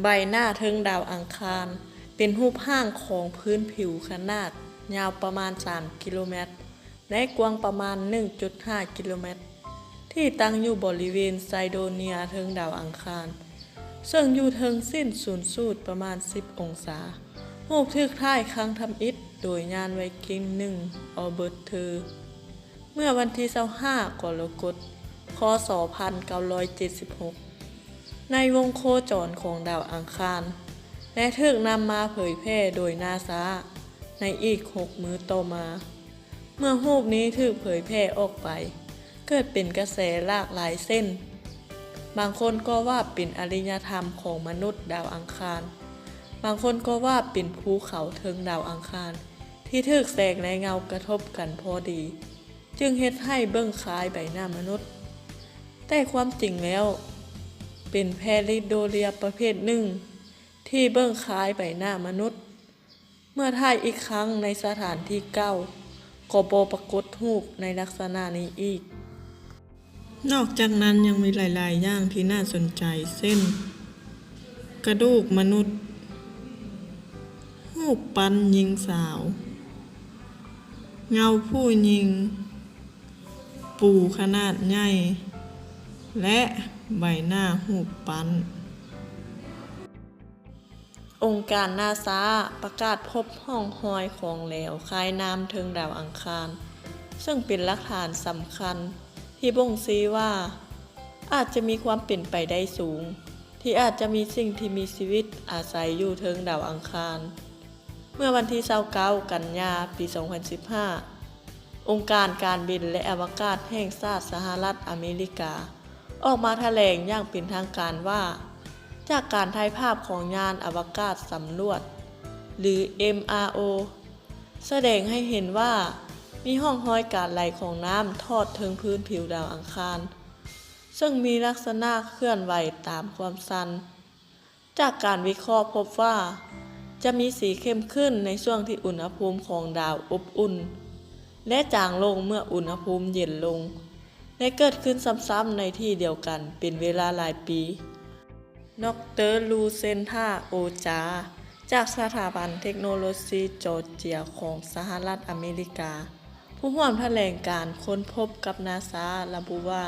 ໃບໜ້າເທິງດາວອັງຄານ ເປັນຮູບຮ່າງຂອງພື້ນຜິວຂະໜາດຍາວປະມານສາມກິໂລແມັດ ແລະ ກວ້າງປະມານໜຶ່ງຈຸດຫ້າກິໂລແມັດ ທີ່ຕັ້ງຢູ່ບໍລິເວນໄຊໂດເນຍເທິງດາວອັງຄານ ເຊິ່ງຢູ່ເທິງເສັ້ນສູນສູດປະມານສິບອົງສາ. ຮູບຖືກຖ່າຍຄັ້ງທຳອິດໂດຍຍານໄວກິງໜຶ່ງ ອອເບີດເທີ ເມື່ອວັນທີຊາວຫ້າ ກໍລະກົດ ຄ.ສ. ພັນເກົ້າຮ້ອຍເຈັດສິບຫົກ ໃນວົງໂຄຈອນຂອງດາວອັງຄານ ແລະ ຖືກນຳມາເຜີຍແຜ່ໂດຍນາຊາໃນອີກຫົກມື້ຕໍ່ມາ. ເມື່ອຮູບນີ້ຖືກເຜີຍແຜ່ອອກໄປ, ເກີດເປັນກະແສຫຼາກຫຼາຍເຊັ່ນ, ບາງຄົນກໍວ່າເປັນອາລິຍະທຳຂອງມະນຸດດາວອັງຄານ, ບາງຄົນກໍວ່າເປັນພູເຂົາເທິງດາວອັງຄານ ທີ່ຖືກແສງ ແລະ ເງົາກະທົບກັນພໍດີ, ຈຶ່ງເຮັດໃຫ້ເບິ່ງຄ້າຍໃບໜ້າມະນຸດ. ແຕ່ຄວາມຈິງແລ້ວ ເປັນແຜ່ລິດໂດເລຍປະເພດໜຶ່ງ ທີ່ເບິ່ງຄ້າຍໃບໜ້າມະນຸດ. ເມື່ອຖ່າຍອີກຄັ້ງໃນສະຖານທີ່ເກົ່າ ກໍບໍ່ປາກົດຮູບໃນລັກສະນະນີ້ອີກ. ນອກຈາກນັ້ນຍັງມີຫຼາຍໆຢ່າງທີ່ໜ້າສົນໃຈ ເຊັ່ນ ກະດູກມະນຸດ, ຮູບປັ້ນຍິງສາວ, ເງົາຜູ້ຍິງ, ປູຂະໜາດໃຫຍ່ ແລະ ໃບໜ້າຮູບປັ້ນ. ອົງການນາຊາປະກາດພົບຮ່ອງຮອຍຂອງແຫຼວຄາຍນ້ຳເທິງດາວອັງຄານ, ເຊິ່ງເປັນຫຼັກຖານສຳຄັນທີ່ບົ່ງຊີ້ວ່າ ອາດຈະມີຄວາມເປັນໄປໄດ້ສູງ ທີ່ອາດຈະມີສິ່ງທີ່ມີຊີວິດອາໄສຢູ່ເທິງດາວອັງຄານ. ເມື່ອວັນທີຊາວເກົ້າ ກັນຍາ ປີສອງພັນສິບຫ້າ ອົງການການບິນ ແລະ ອະວະກາດແຫ່ງຊາດສະຫະລັດອາເມລິກາ ອອກມາຖະແຫຼງຢ່າງເປັນທາງການວ່າ ຈາກການຖ່າຍພາບຂອງຍານອະວະກາດສຳຫຼວດ ຫຼື ເອັມອາໂອ ສະແດງໃຫ້ເຫັນວ່າ ມີຮ່ອງຮອຍການໄຫຼຂອງນ້ຳທອດເທິງພື້ນຜິວດາວອັງຄານ ເຊິ່ງມີລັກສະນະເຄື່ອນໄຫວຕາມຄວາມຊັນ. ຈາກການວິເຄາະພົບວ່າ ຈະມີສີເຂັ້ມຂຶ້ນໃນຊ່ວງທີ່ອຸນຫະພູມຂອງດາວອົບອຸ່ນ ແລະ ຈາງລົງເມື່ອອຸນຫະພູມເຢັນລົງ ແລະ ເກີດຂຶ້ນຊ້ຳໆໃນທີ່ດຽວກັນເປັນເວລາຫຼາຍປີ. ດອກເຕີ ລູເຊນທາ ໂອຈາ ຈາກສະຖາບັນເທັກໂນໂລຊີຈໍເຈຍຂອງສະຫະລັດອາເມລິກາ ຜູ້ຮ່ວມຖະແຫຼງການຄົ້ນພົບກັບນາຊາ ລະບຸວ່າ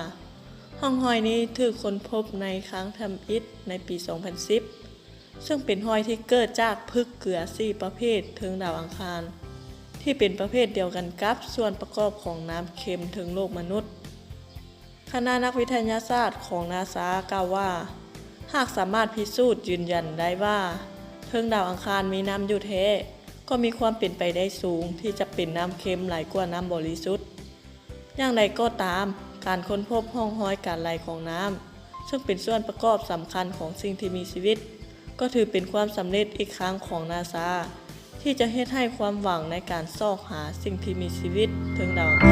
ຮ່ອງຮອຍນີ້ຖືກຄົ້ນພົບໃນຄັ້ງທຳອິດໃນປີສອງພັນສິບ ເຊິ່ງເປັນຮອຍທີ່ເກີດຈາກພຶກເກືອສີ່ປະເພດເທິງດາວອັງຄານ ທີ່ເປັນປະເພດດຽວກັນກັບສ່ວນປະກອບຂອງນ້ຳເຄັມເທິງໂລກມະນຸດ. ຄະນະນັກວິທະຍາສາດຂອງນາຊາກ່າວວ່າ ຫາກສາມາດພິສູດຢືນຢັນໄດ້ວ່າ ເທິງດາວອັງຄານມີນ້ຳຢູ່ແທ້, ກໍມີຄວາມເປັນໄປໄດ້ສູງທີ່ຈະເປັນນ້ຳເຄັມຫຼາຍກວ່ານ້ຳບໍລິສຸດ. ຢ່າງໃດກໍຕາມ, ການຄົ້ນພົບຮ່ອງຮອຍການໄຫຼຂອງນ້ຳ ເຊິ່ງເປັນສ່ວນປະກອບສຳຄັນຂອງສິ່ງທີ່ມີຊີວິດ ກໍຖືເປັນຄວາມສຳເລັດອີກຄັ້ງຂອງນາຊາ ທີ່ຈະເຮັດໃຫ້ຄວາມຫວັງໃນການຊອກຫາສິ່ງທີ່ມີຊີວິດເທິງດາວອັງຄານ